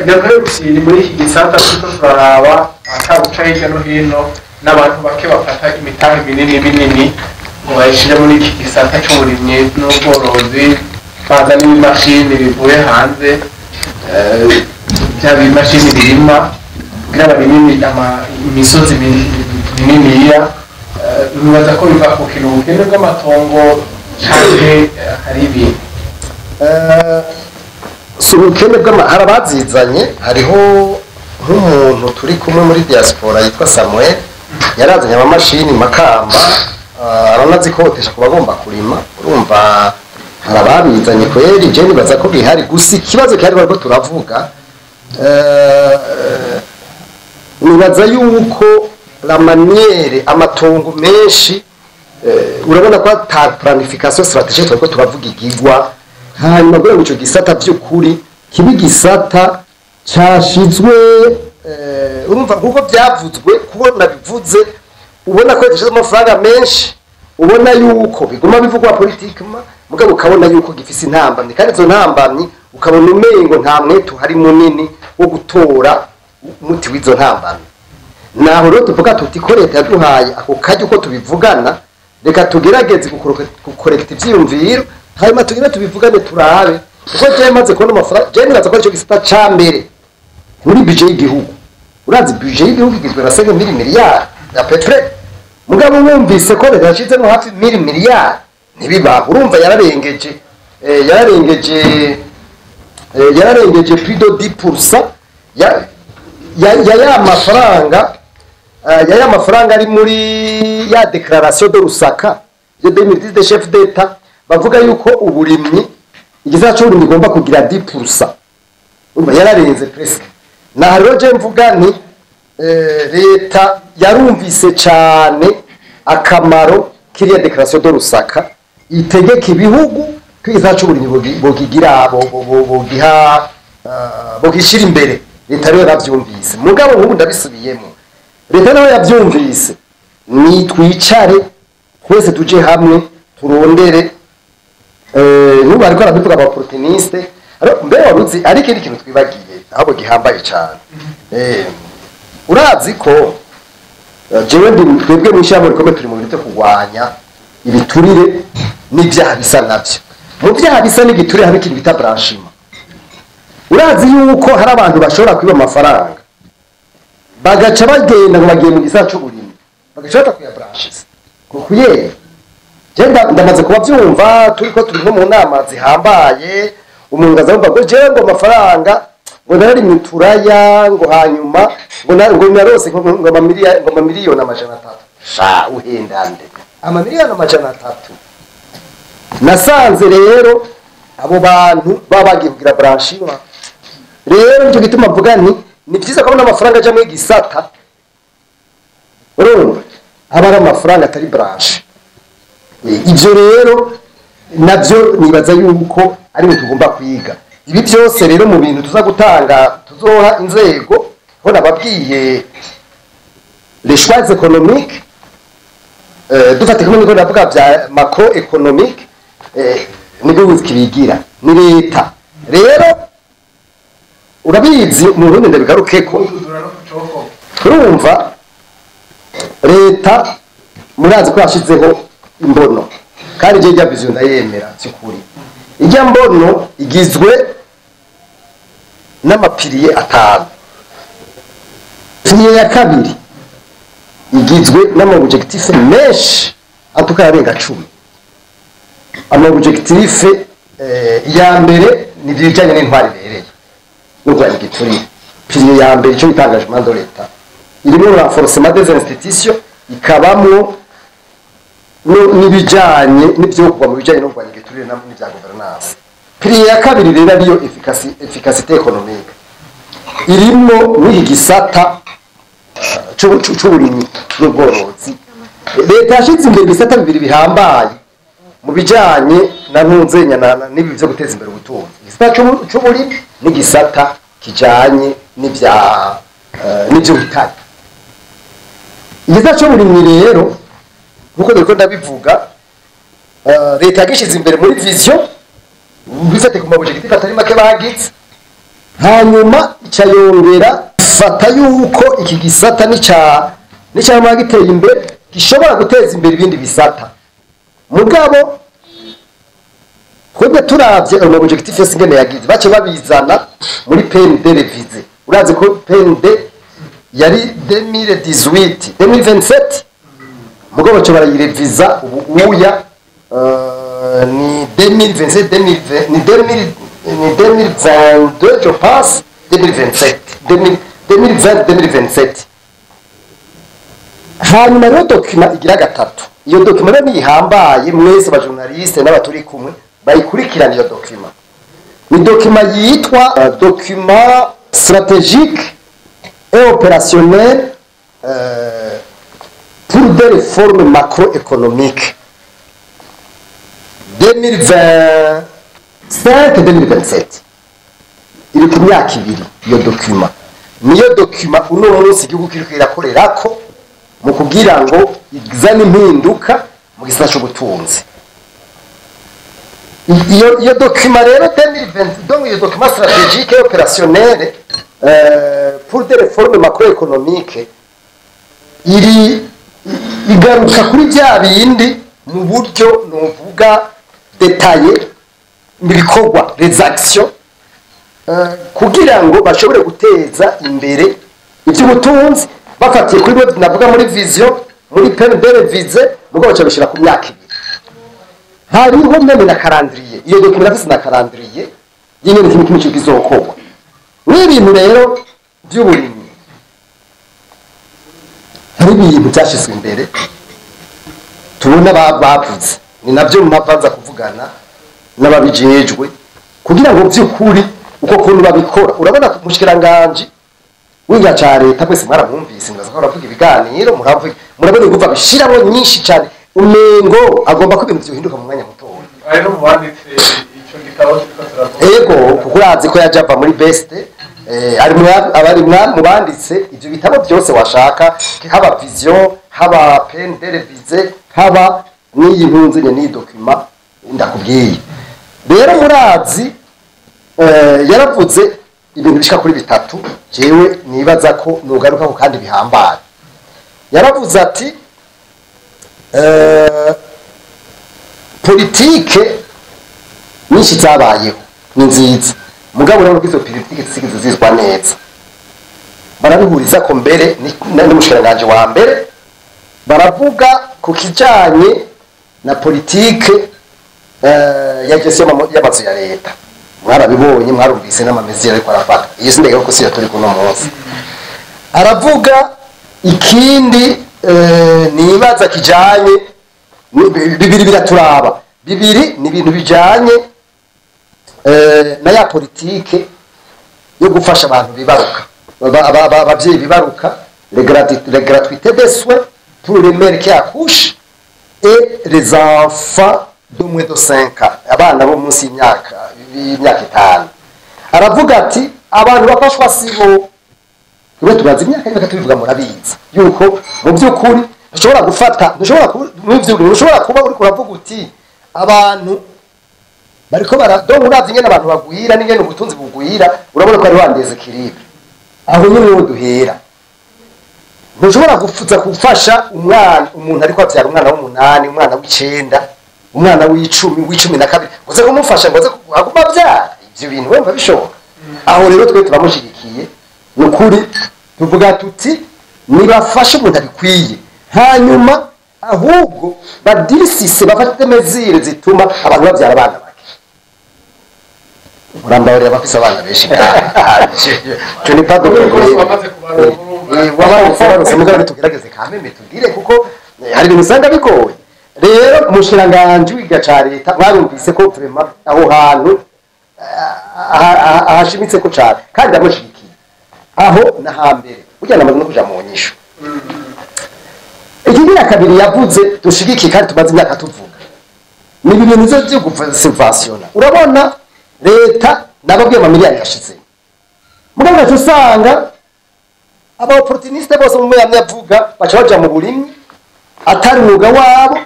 Nyakare muri iki gisata turiko turaraba ataguca hirya no hino n'abantu bake bafata imitahe minini minini ngo bayishire muri iki gisata c'uburimyi n'ubworozi, bazana ibimashini bivuye hanze, bya bimashini birima kugira barimime imisozi mininiya. Nibaza ko biva ku kintu, ubukene bw'amatongo canke hari ibintu? Si ubukene bw'ama, hari abazizanye. Hariho nk'umuntu turi kumwe muri diaspora yitwa Samuel, yarazanye amamashini Makamba, aranazikotesha ku bagomba kurima. Urumva hari ababizanye kweri. Je nibaza ko bihari, gusa ikibazo gihari bariko turavuga, nibaza yuko la manière amatongo menshi, urabona ko ata planification stratégique twariko turavuga igigwa, hanyuma kugira ngo ico gisata vy'ukuri kibe igisata cashizwe. Urumva nkuko byavuzwe, kubona bivuze, ubona ko yashize amafaranga menshi, ubona yuko biguma bivugwa politiquement, mugabo ukabona yuko gifise intambamyi, kandi izo ntambamyi ukabona umengo nta mwete uhari munini wo gutora umuti w'izo ntambamyi. Naho rero tuvuga tuti ko leta yaduhaye ako kajya uko tubivugana, reka tugerageze gukorekta ivyiyumviro, hanyuma tugire tubivugane turabe, kuko jewe maze kubona amafaranga, jewe nibaza ko aricyo gisata ca mbere muri budget y'igihugu. Urazi budget y'igihugu igizwe na 5 mille miliyari à peu près, mugabo wumvise ko leta yashizemo hafi 1000 miliyari, ntibibaho. Urumva yararengeje plus de 10% ya mafaranga, ya mafaranga ari muri ya déclaration de Lusaka de 2010 des chefs d'État, bavuga yuko uburimyi, igisata c'uburimyi igomba kugira 10%. Urumva yararenze presque. Naho rero je mvuga nti leta yarumvise cane akamaro kiriya déclaration de Lusaka itegeka ibihugu ko igisata c'uburimyi bogigira bogiha, bogishira imbere. Leta rero yaravyumvise, mugabo nk'ubu ndabisubiyemo, leta nayo yavyumvise, ni twicare twese tuje hamwe turondere. N'ubu ariko arabivuga aba opportunistes. Mbere waruzi ari ikindi kintu twibagiye ahubwo gihambaye cyane. Urazi ko jewe ndi twebwe mu ishyirahamwe rikomeye turi mu bintu byo kurwanya ibiturire n'ibyaha bisa nabyo. Mu byaha bisa n'igiturire hari ikintu bita blanchiment. Urazi yuko hari abantu bashobora kwiba amafaranga, bagaca bagenda ngo bagiye mu gisata c'uburimyi, bagaca bata kuyabranchisa kuyera. Je ndamaze kuba byumva, turi ko turi nko mu nama zihambaye, umuntu aza ngo jewe ngo amafaranga ngo nararimye uturaya, ngo hanyuma ngo narose ngo 300 miliyoni. Sha, uhendande 300 miliyoni? Nasanze rero abo bantu baba bagiye kugira blanchiment. Rero nicyo gituma mvuga nti ni byiza kubona amafaranga aja muri gisata, urumva aba ari amafaranga atari blanchi. Ibyo rero nabyo nibaza yuko ari ibintu tugomba kwiga. Ibi byose rero mu bintu tuza gutanga, tuzoha inzego, ho nababwiye les choix économiques, dufate kumwe niko ndavuga bya macro économique, nibwo kibigira ni leta. Rero urabizi mu Burundi, ndabigarukeko, turumva leta murazi ko yashizeho imbono, kandi je rya vision ndayemera by'ukuri. Ijya mbono igizwe n'ama piliers atanu. Pilier ya kabiri igizwe n'ama objectifs menshi atuka yarenga 10. Ama objectifs ya mbere ni ibijyanye n'intwari ibereye no kurwanya igiturire. Pilier ya mbere, icyo bita engagement de l'État, irimo renforcement des institutions, ikabamwo n'ibijyanye n'ibyo kuva mu bijyanye no kurwanya igiturire n'ibya gouvernance. Pilier ya kabiri rero ariyo efficacité économique, irimo n'iki gisata c'uburimyi n'ubworozi. Leta yashyize imbere ibisata bibiri bihambaye mu bijyanye na ntunzenya n'ibi byo guteza imbere ubutunzi: igisata c'uburimyi n'igisata kijanye n'ibya n'iby'ubutare. Igisata c'uburimyi rero, nkuko dore ko ndabivuga, leta yagishyize imbere muri vision, bifate ku ma objectifs atari make bagize, hanyuma ica yongera fata yuko iki gisata nicamara giteye imbere gishobora guteza imbere ibindi bisata. Mugabo twebwe turavye ayo objectif yose ingene yagize, bace babizana muri PND révisé. Urazi ko PND yari 2018 2027, mugabo bace barayireviza ubu uya ni 2027 2020, ni 2000, ni 2022 je pense, 2027, 2020 2027. Hanyuma rero document igira gatatu, iyo document rero nihambaye, mwese ba journaliste n'abaturi kumwe bayikurikirana. Iyo document ni document yitwa document stratégique et opérationnel pour des réformes macroéconomiques 2025-2027. Iri ku myaka 2. Iyo document niyo document uno munsi igihugu kiriko irakorerako mu kugira ngo izane impinduka mu gisata c'ubutunzi. Iyo document rero 2020, donc iyo document stratégique et opérationnel pour des réformes macroéconomiques iri igaruka kuri bya bindi mu buryo nuvuga détaillé mu bikorwa, les actions, kugira ngo bashobore guteza imbere iby'ubutunzi bafatiye kuri byo navuga muri vision, muri PND révisé, mugabo baca bishyira ku myaka 2. Hariho même na calendrier. Iyo document irafise na calendrier y'ingene kimwe kimwe kizokorwa. N'ibintu rero by'uburimyi, hari ibintu byashyizwe imbere tubona bavuze, ni nabyo mpavanza kuvugana n'ababijejwe kugira ngo by'ukuri uko kuntu babikora. Urabona umushikiranganji w'inga ca leta, mwese mwaramwumvise, muraza ko baravuga ibiganiro, muravuga, murabona ingufu abishiramo nyinshi cyane, umengo agomba ko ibintu byohinduka mu mwanya mutoya. Ari no mu banditse ico gitabo turiko turavuga. Ego, kuko urazi ko yaje ava muri best, ari mu abari mu banditse ibyo bitabo byose washaka, haba vision, haba PND révisé, haba n'iyi ntunze nye n'iyi document ndakubwiye. Rero murazi yaravuze ibintu bishika kuri bitatu jewe nibaza ko nugaruka ko kandi bihambaye. Yaravuze ati politike nyinshi zabayeho ni nziza, mugabo urabona ko izo politike zisigaye zizwa neza. Barabihuriza ko mbere n'umushikiranganji wa mbere baravuga ku kijanye na politike ya gestion y'amazu ya leta. Mwarabibonye, mwarumvise n'amamezero ariko arafata iyo sindege ko siyo turi kuno munsi. Aravuga ikindi nibaza kijanye bibiri biraturaba, bibiri ni ibintu bijanye na ya politike yo gufasha abantu bibaruka, abavyeyi bibaruka, les gratuités des soins pour les mères qui accouchent et les enfants de moins de 5 ans, abana bo munsi y'imyaka 5. Aravuga ati abantu bafashwa sibo tube tubaza imyaka y'imyaka tubivuga, murabizi yuko mu by'ukuri ushobora gufata, ntushobora mu by'ukuri ushobora kuba uri kuravuga uti abantu bariko bara, donc uravye ingene abantu bagwira n'ingene ubutunzi bugwira, urabona ko ari wa déséquilibre. Aho nyine niho duhera. Ntushobora gufuza gufasha umwana, umuntu ariko abyara umwana w'8, umwana w'9, umwana w'10, w'12, ngo uze kumufasha ngo aze aguma abyara. Ivyo bintu wumva bishoboka? Aho rero twe turamushigikiye, ni ukuri tuvuga tuti nibafashe umuntu abikwiye, hanyuma ahubwo badirisise, bafate mesures zituma abantu babyara abana bake. Murambabarira abafise abana benshi, je n'ai pas de Bose wamaze kubaronka, urumva. Wabarutse barutse, mugabo tugerageze kameme tugire, kuko hari ibintu usanga bigoye. Rero umushikiranganji w'iga ca leta mwarumvise ko vraiment aho hantu ahashimitse ko cane kandi ndamushigikiye. Aho na hambere burya namaze no kuja mu nyishu. Ikigira kabiri yavuze dushigikiye kandi tumaze imyaka tuvuga ni ibi bintu vyo gusubventiona. Urabona leta nababwiye amamiliyari yashize, mugabo ugaca usanga aba opportuniste bose mu yamye avuga baca baja mu burimyi atari umwuga wabo,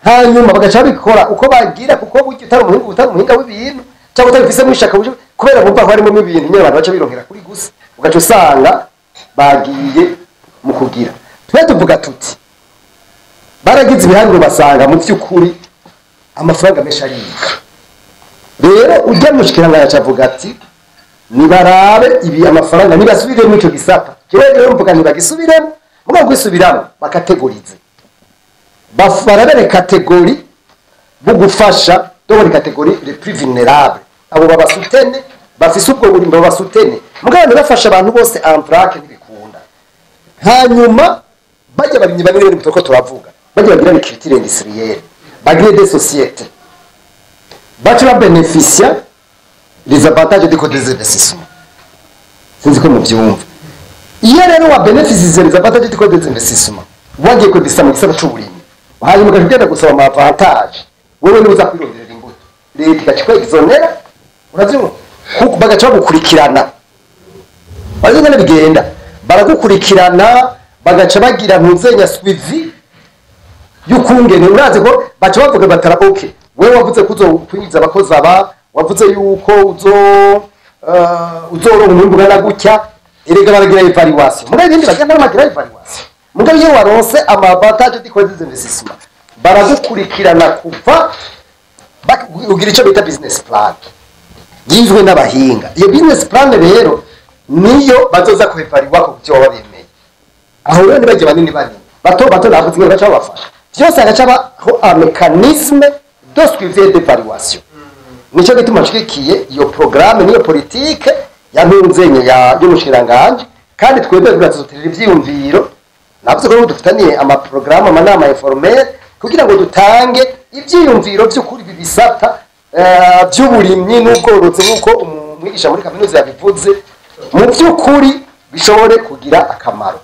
hanyuma bagaca babikora uko bagira, kuko burya utari umuhinga w'ibintu cyangwa utabifisemo ishaka, kubera bumva ko harimo ibintu nyine abantu baca bironkera kuri gusa. Ugaca usanga bagiye mu kugira. Twe tuvuga tuti baragize ibiharuro, basanga mu by'ukuri amafaranga menshi aribwa. Rero ujya mu mushikiranganji avuga ati nibarabe ibi amafaranga, nibasubiremo ico gisata. Jewe rero mvuga ntibagisubiremo, mugabo kwisubiramo bakategorize, barabe catégories bugufasha, donc les catégories les plus vulnérables, abo babasutene bafise ubwo burimbo babasutene, mugabo ntibafasha abantu bose en vrac, ntibikunda. Hanyuma bajya barimyi bamwe bari turiko turavuga, bajya bagira les cultures industrielles, bagire des sociétés, baca babénéficia les avantages du code des investissements. Sinzi ko muvyumva. Iyo rero wa bénéficie les avantages du code des investissements, wagiye kwinvestissa mu gisata c'uburimyi, hanyuma ugaca ugenda gusaba ama avantage, wewe niba uza kwironderera imbuto, leta igaca ikwexonéra, uravyumva, kuko bagaca bagukurikirana. Bazi ingene bigenda, baragukurikirana, bagaca bagira ntuzenya suivi y'ukungene. Urazi ko baca bavuga batara: "Okay, wewe wavuze ko uzokwinjiza abakozi aba, wavuze yuko uzoronka umwimbu ungana gutya." Erega baragira évaluation, mugabo ibindi bagenda bamagira évaluation. Mugabo iyo waronse ama avantage du code des investissements, baragukurikirana kuva ugira icyo bita business plan yizwe n'abahinga. Iyo business plan rero niyo bazoza kuévalua ku byo baba bemeye. Aho rero ntibajye banini banini, bato bato navuze ngo baca babafasha byose, hagaca baho un mécanisme de suivi et d'évaluation. Nicyo gituma nshigikiye iyo programme n'iyo politike ya ntunzenye ya y'umushikiranganji. Kandi twebwe turazoterera ivyiyumviro. Navuze ko dufitaniye amaprogrammes, amanama informel, kugira ngo dutange ivyiyumviro vy'ukuri ibi bisata vy'uburimyi n'ubworozi, nk'uko umwigisha muri kaminuza yabivuze, mu by'ukuri bishobore kugira akamaro.